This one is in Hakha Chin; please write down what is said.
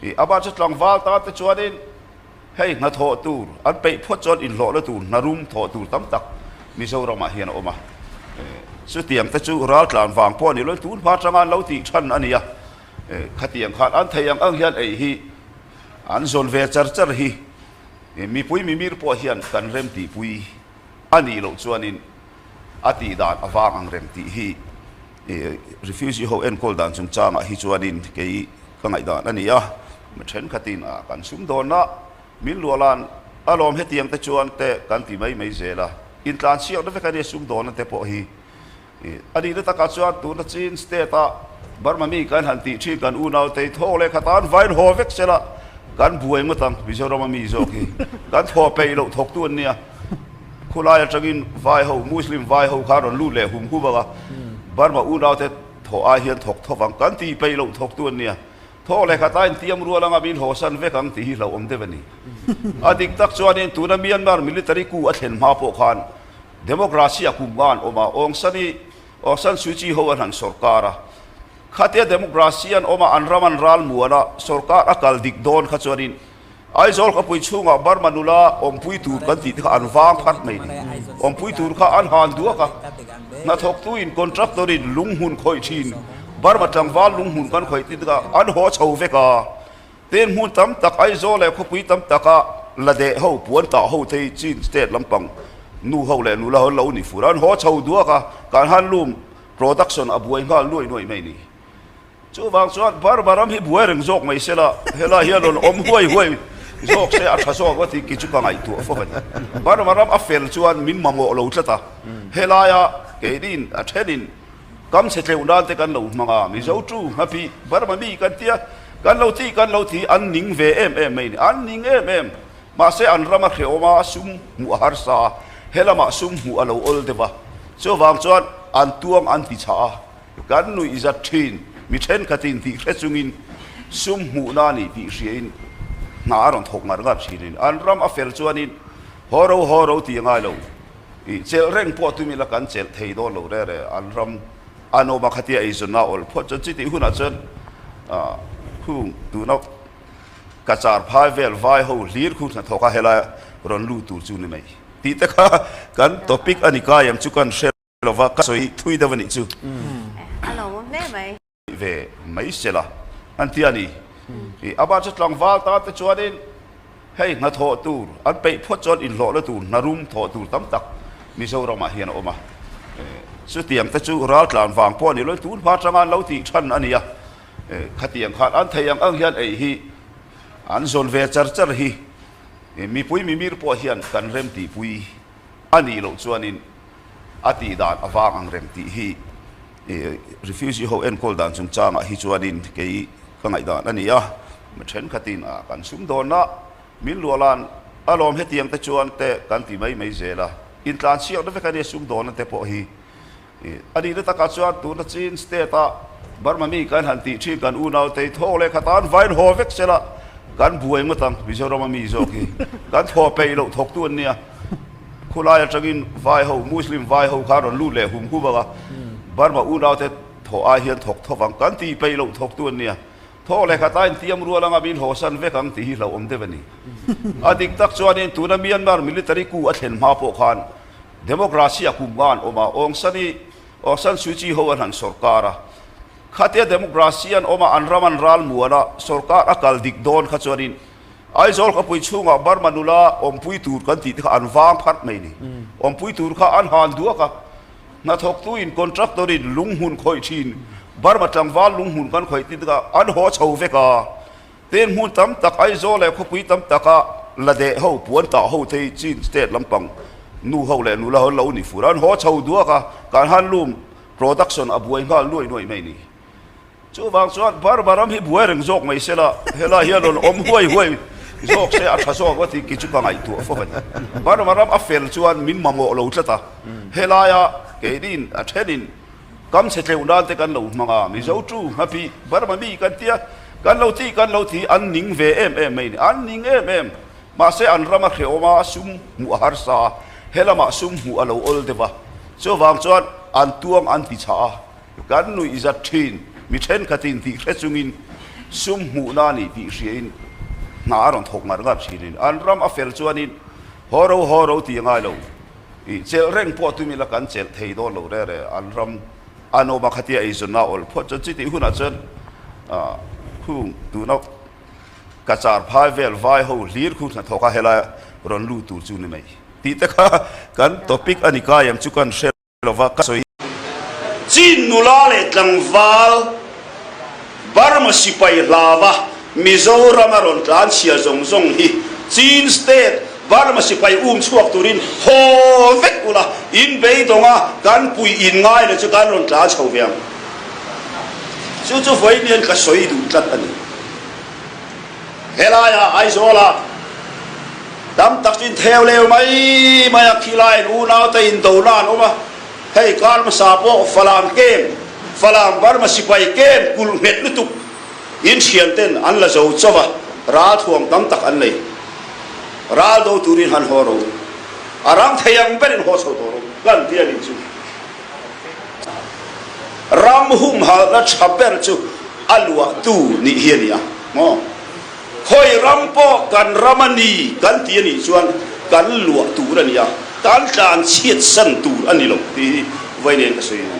I amah cu tlangval ta te chuanin hei hnathawh tur an peih phawt chuan inhlawhna tur hnarum thawh tur tam tak Mizoram ah hian a awm a. Chutiang te chu raltlan vang pawh a ni lo, tun hma atanga an lo tih than a ni a. Khatiang khan an theih ang ang hian ei hi an zawn ve char char hi mipui mimir pawh hian kan rem tihpui a nih loh chuanin a tih dan a vang ang reng tih hi refugee ho enkawl dan chungchangah hi chuanin kei ka ngaihdan a ni a. Mi thenkhatin a kan sumdawnna min luahlan a lawm hetiang te chuan te kan ti mai mai zel a, intlanchhiakna vek a nia sumdawnna te pawh hi. A nihna takah chuan tuna Chin state a Burma mi kan han tih thin kan unau te hi thaw leh khat an vain haw vek sela kan buai ngawt ang Mizoram a mi zawk hi kan thaw peih loh thawktu an nia. Khulai atangin vai ho Muslim vai ho kha rawn lut leh hum hum ang a, Burma unau te thaw ai hian thawk thawk ang kan tih peih loh thawktu an nia. Thaw leh khat a intiam rual anga min hawsan vek ang tih hi hlauhawm deuh a ni. A dik tak chuanin tuna Myanmar military coup a thlen hma pawh khan Democracy a kum nga an awm a, Aung San i Aung San Suu Kyi ho an han sawrkar a. Khatia democracy an awm a, an ram an ral muan a, sawrkar a kal dik dawn kha chuanin Aizawl khawpui chhungah Burma nula awmpui tur kan tih te kha an vang phat mai ni. Awmpui tur kha an han duak a, hnathawktu in contractor in lunghmun khawih thin Burma tlangval lunghmun kan khawih tih te kha an haw chho vek a. Tin hmun tam tak Aizawl leh khawpui tam taka la deh ho, puan tah ho te hi Chin state lampang nu ho leh nula ho an lo ni fur a, an haw chho duak a, kan han lum production a buai nghal nuaih nuaih mai ni. Chuvang chuan Burma ram hi buai reng zawk mai sela, helai hian rawn awm huai huai zawk se a tha zawk a tih ki chu ka ngaihtuah fo a ni. Burma ram a fel chuan min mamawh lo tlat a, helaia keinin a thenin Kam chhe tleuh nan te kan lo hmang a, Mizo tu hmapi Burma mi kan tia, kan lo ti kan lo ti an ning ve em em mai ni, an ning em em. Mahse an ram a hrehawm a, sum hmuh a harsa a, helamah sum hmuh a lo awl deuh a, chuvang chuan an tuang an ti chhah a, kan nuih zat thin, mi thenkhatin tih hre chungin sum hmuhna a ni tih hriain hna a rawn thawk ngar ngar thin a ni. An ram a fel chuanin haw ro haw ro tih a ngai lo. I chelh reng pawh tumi la kan chelh thei dawn lo re re, an ram an awm a khatia eizawnna a awlh phawt chuan chutih hunah chuan khung tuna kachar phai vel vai ho hlir khu hnathawk a helai rawn lut tur chu ni mai tih te kha kan topic a ni kai ang chu kan hre lova ka sawi thui deuh a nih chu. A lo awm hle mai. Ve mai sela an ti a ni. I amah chu tlangval tan te chuanin hei hnathawh tur an peih phawt chuan inhlawhna tur hnarum thawh tur tam tak Mizoramah hian a awm a. Chutiang te chu raltlan vang pawh a ni lo, tun hma atanga an lo tih than a ni a. Khatiang khan an theih ang ang hian ei hi an zawn ve char char hi mipui mimir pawh hian kan rem tihpui a nih loh chuanin a tih dan a vang ang reng tih hi refugee ho enkawl dan chungchangah hi chuanin kei ka ngaihdan a ni a, mi thenkhatin a kan sumdawnna min luahlan a lawm hetiang te chuan te kan ti mai mai zel a, intlanchhiakna vek a nia sumdawnna te pawh hi. A nihna takah chuan tuna Chin state a Burma mi kan han tih thin kan unau te hi thaw leh khat an vain haw vek sela kan buai ngawt ang Mizoram a mi zawk hi kan thaw peih loh thawktu an nia. Khulai atangin vai ho, Muslim vai ho kha rawn lut leh hum hum ang a, Burma unau te thaw ai hian thawk thawk ang, kan tih peih loh thawktu an nia. Thaw leh khat a intiam rual anga min hawsan vek ang tih hi hlauhawm deuh a ni. A dik tak chuanin tuna Myanmar military coup a thlen hma pawh khan democracy a kum nga an awm a, Aung San i Aung San Suu Kyi ho an han sawrkar a, khatia democracy an awm a, an ram an ral muan a, sawrkar a kal dik dawn kha chuanin Aizawl khawpui chhungah Burma nula awmpui tur kan tih te kha an vang phat mai ni. Awmpui tur kha an han duak a, hnathawktu in contractor in lunghmun khawih thin, Burma tlangval lunghmun kan khawih tih te kha an haw chho vek a. Tin hmun tam tak Aizawl leh khawpui tam taka la deh ho, puan tah ho te hi Chin state lampang nu ho leh nula ho an lo ni fur a, an haw chho duak a, kan han lum production a buai nghal nuaih nuaih mai ni. Chuvang chuan Burma ram hi buai reng zawk mai sela, helai hian rawn awm huai huai zawk se a tha zawk a tih ki chu ka ngaihtuah fo a ni. Burma ram a fel chuan min mamawh lo tlat a, helaia keinin a thenin kam chhe tleuh nan te kan lo hmang a, Mizo tu hmapi Burma mi kan tia, kan lo ti kan lo ti an ning ve em em mai ni, an ning em em. Mahse an ram a hrehawm a, sum hmuh a harsa a, helamah sum hmuh a lo awl deuh a, chuvang chuan an tuang an ti chhah a. Kan nuih zat thin, mi thenkhatin tih hre chungin. Sum hmuhna a nih tih hriain hna a rawn thawk ngar ngar thin in an ram a fel chuanin haw ro haw ro ti a ngai lo. I chelh reng pawh tumi la kan chelh thei dawn lo re re an ram an awm a khatia eizawnna a awl phawt chuan chutih hunah chuan khung tuna ka char phai vel vai ho hlir khu hnathawk a helai rawn lut tur chu ni mai tih te kha kan topic a ni kai ang chu kan hre lova ka sawi. Chin nula leh tlangval Burma sipai hlava Mizoram a rawn tlan chhia zawng zawng hi Chin state Burma sipai um chhuak turin haw vek ula in beidawng a kan pui in ngai lo chu kan rawn tlan chho ve ang. Chu chu vawiin ka sawi duh tlat a ni. Helaiah Aizawlah tam tak chu intheu leu mai mai a, khilaiin unaute indona an awm a, hei kar hmasa pawh Falam camp, Falam Burma sipai camp kulh nghet lutuk in thianten an la zo chauh a, ralthuam tam tak an nei. Ral do turin han haw ro, a rang thei ang berin haw chho tawh ro kan ti a nih chu. Ram humhalhna tha ber chu a luahtu nih hi a ni a maw? Khawi ram pawh kan ram a ni kan ti a nih chuan kan luah tur a ni a, kan tlan chhiatsan tur a ni lo tih hi vawiin ka sawi a ni.